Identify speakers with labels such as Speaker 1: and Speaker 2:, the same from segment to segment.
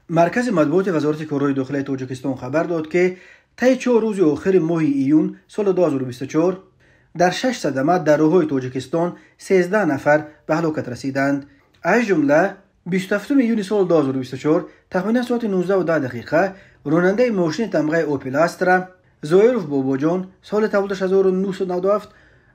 Speaker 1: Маркази матбуоти Вазорати корҳои дохилаи Тоҷикистон хабар дод, ки таи 4 рӯзи охири моҳи июн соли 2024 дар 6 садама дар роҳҳои Тоҷикистон 13 нафар ба ҳалокат расиданд. Аз ҷумла 27 июни соли 2024 тахминан соати 19:10 ронандаи мошини тамғаи Опел Астра Зоиров Бобоҷон соли таваллудаш 1997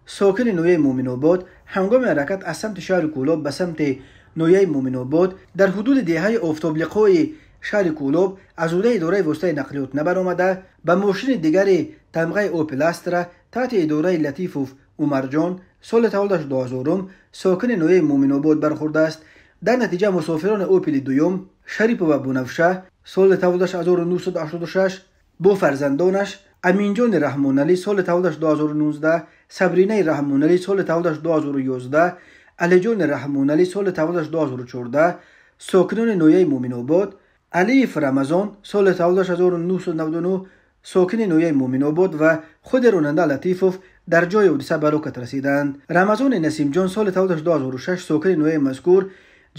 Speaker 1: сокини ноҳияи Муъминобод ҳангоми ҳаракат аз самти шаҳри Кӯлоб ба самти ноҳияи Муъминобод дар ҳудуди деҳаи Офтоблиқои шаҳри Кӯлоб аз ҳудаи идораи воситаи нақлиёт набаромада ба мошини дигари тамғаи Опел Астра таҳти идораи Латифов Умарҷон соли таваллудаш 2000 сокини ноҳияи Муъминобод бархӯрдааст. Дар натиҷа мусофирони Опели дуюм Шарипова Бунавша соли таваллудаш 1986 бо фарзандонаш Аминҷони Раҳмоналӣ соли таваллудаш 2019, Сабринаи Раҳмоналӣ соли таваллудаш 2011, Алиҷони Раҳмоналӣ соли таваллудаш 2014 сокинони ноҳияи Муъминобод, Алиев Рамазон соли таваллудаш 1999 сокини ноҳияи Муъминобод ва худи ронанда Латифов дар ҷои ҳодиса ба ҳалокат расиданд. Рамазони Насимҷон соли таваллудаш 2006 сокини ноҳияи мазкур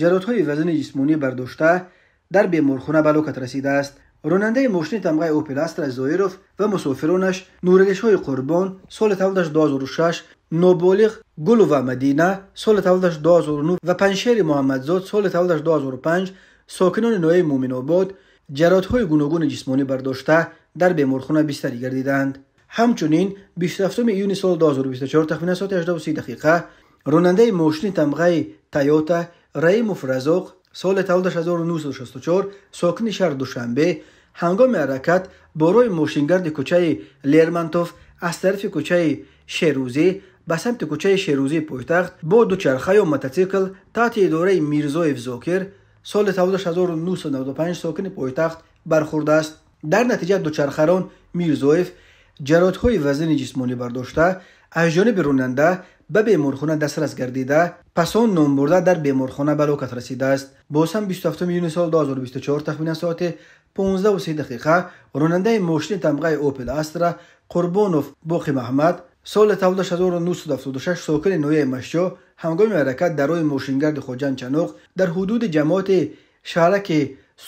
Speaker 1: ҷароҳатҳои вазни ҷисмонӣ бардошта дар беморхона ба ҳалокат расидааст. Ронандаи мошини тамғаи Опел Астра Зоиров ва мусофиронаш Нуралишои Қурбон соли таваллудаш 2006, ноболиғ Гулова Мадина соли таваллудаш 2009 ва Паншери Муҳаммадзод соли таваллудаш 2005 сокинони ноҳияи Муъминобод ҷароҳатҳои гуногуни ҷисмонӣ бардошта дар беморхона бистарӣ гардиданд. Ҳамчунин 27 июни соли 2024 тахминан соати 18:30 ронандаи мошини тамғаи Тойота Раимов Разоқ соли таваллудаш 1964 сокини шаҳри Душанбе ҳангоми ҳаракат бо роҳи мошингарди кӯчаи Лермонтов аз тарафи кӯчаи Шерӯзӣ ба самти кӯчаи Шерӯзии пойтахт бо дучарха ё мототсикл таҳти идораи Мирзоев Зокир соли таваллудаш 1995 сокини пойтахт бархӯрдааст. Дар натиҷа дучархарон Мирзоев ҷароҳатҳои вазнини ҷисмонӣ бардошта аз ҷониби ронанда ба беморхона дастрас гардида, пас он номбурда дар беморхона ба ҳалокат расидааст. Боз ҳам 27 июни соли 2024 тахминан соати 15:30 ронандаи мошини тамғаи Опел Астра Қурбонов Боқи Маҳмад соли таваллудаш 1976 сокини ноҳияи Машчо ҳангоми ҳаракат дар роҳи мошингарди Хоҷанд Чаноқ дар ҳудуди ҷамоати шаҳраки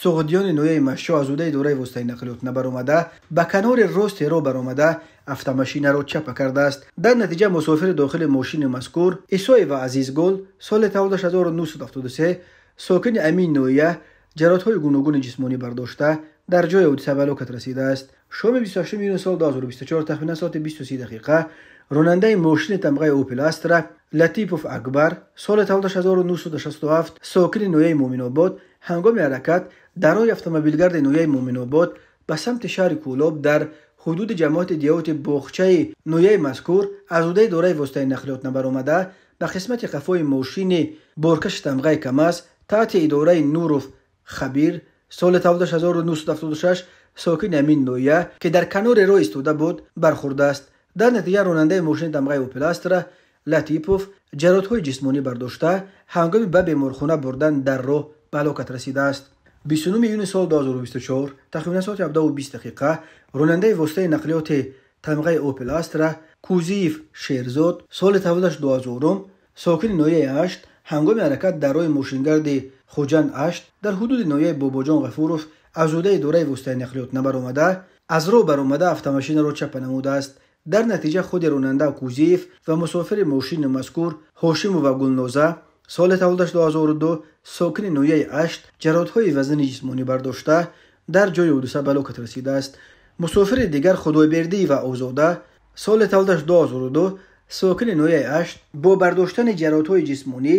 Speaker 1: Суғдиёни ноҳияи Машчо аз ҳудаи идораи воситаи нақлиёт набаромада ба канори рости роҳ баромада автомашинаро чапа кардааст. Дар натиҷа мусофири дохили мошини мазкур Исоева Азизгул соли таваллудаш 1973 сокини амин ноҳия ҷароҳатҳои гуногуни ҷисмонӣ бардошта дар ҷои ҳодиса ба ҳалокат расидааст. Шоми 28 июни соли 2024 тахминан соати 20:30 ронандаи мошини тамғаи Опел Астра Латипов Акбар соли таваллудаш 1967 сокини ноҳияи Муъминобод ҳангоми ҳаракат дар роҳи автомобилгарди ноҳияи Муъминобод ба самти шаҳри Кӯлоб дар ҳудуди ҷамоати деҳоти боғчаи ноҳияи мазкур аз ҳудаи идораи воситаи нақлиёт набаромада ба қисмати қафои мошини боркаши тамғаи КамАЗ таҳти идораи Нуров Хабир соли таваллудаш 1976 сокини амин ноҳия ки дар канори роҳ истода буд бархӯрдааст. Дар натиҷа ронандаи мошини тамғаи Опел Астра Латипов ҷароҳатҳои ҷисмонӣ бардошта ҳангоми ба беморхона бурдан дар роҳ ба ҳалокат расидааст. 29 июни соли 2024 тахминан соати 17:20 ронандаи воситаи нақлиёти тамғаи Опел Астра Кузиев Шерзод соли таваллудаш 2000 сокини ноҳияи Ҳашт ҳангоми ҳаракат дар роҳи мошингарди Хуҷанд Ҳашт дар ҳудуди ноҳияи Бобоҷон Ғафуров аз ҳудаи идораи воситаи нақлиёт набаромада аз роҳ баромада автомашинаро чапа намудааст. Дар натиҷа худи ронанда Кузиев ва мусофири мошини мазкур Ҳошимова Гулноза соли таваллудаш 2002 сокини ноҳияи Ҳашт ҷароҳатҳои вазнини ҷисмонӣ бардошта дар ҷои ҳодиса ба ҳалокат расидааст. Мусофири дигар Худойбердиева Озода соли таваллудаш 2002 сокини ноҳияи Ҳашт бо бардоштани ҷароҳатҳои ҷисмонӣ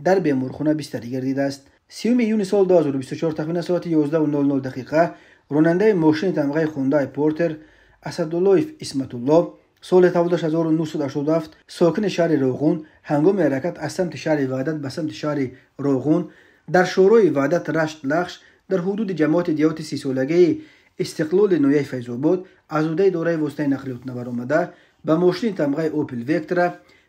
Speaker 1: дар беморхона бистарӣ гардидааст. 30 июни соли 2024 тахминан соати 11:00 ронандаи мошини тамғаи Хондай Портер Асадуллоев Исматулло соли таваллудаш 1987 сокини шаҳри Роғун ҳангоми ҳаракат аз самти шаҳри Ваҳдат ба самти шаҳри Роғун дар шӯрои Ваҳдат Рашт Лахш дар ҳудуди ҷамоати деҳоти сисолагии Истиқлоли ноҳияи Файзобод аз ҳудаи идораи воситаи нақлиёт набаромада ба мошини тамғаи Опел Вектра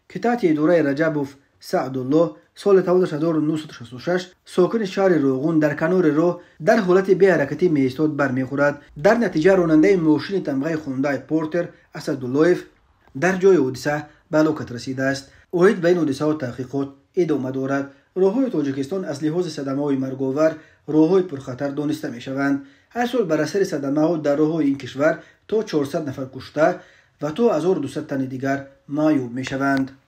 Speaker 1: ки таҳти идораи Раҷабов Саъдулло соли таваллудаш 1966 сокини шаҳри Роғун дар канори роҳ дар ҳолати беҳаракатӣ меистод бармехӯрад. Дар натиҷа ронандаи мошини тамғаи Хондай Портер Асадуллоев дар ҷои ҳодиса ба ҳалокат расидааст. Оид ба ин ҳодисаҳо таҳқиқот идома дорад. Роҳҳои Тоҷикистон аз лиҳози садамаҳои марговар роҳҳои пурхатар дониста мешаванд. Ҳар сол бар асари садамаҳо дар роҳҳои ин кишвар то 400 нафар кушта ва то 1200 тани дигар маъюб мешаванд.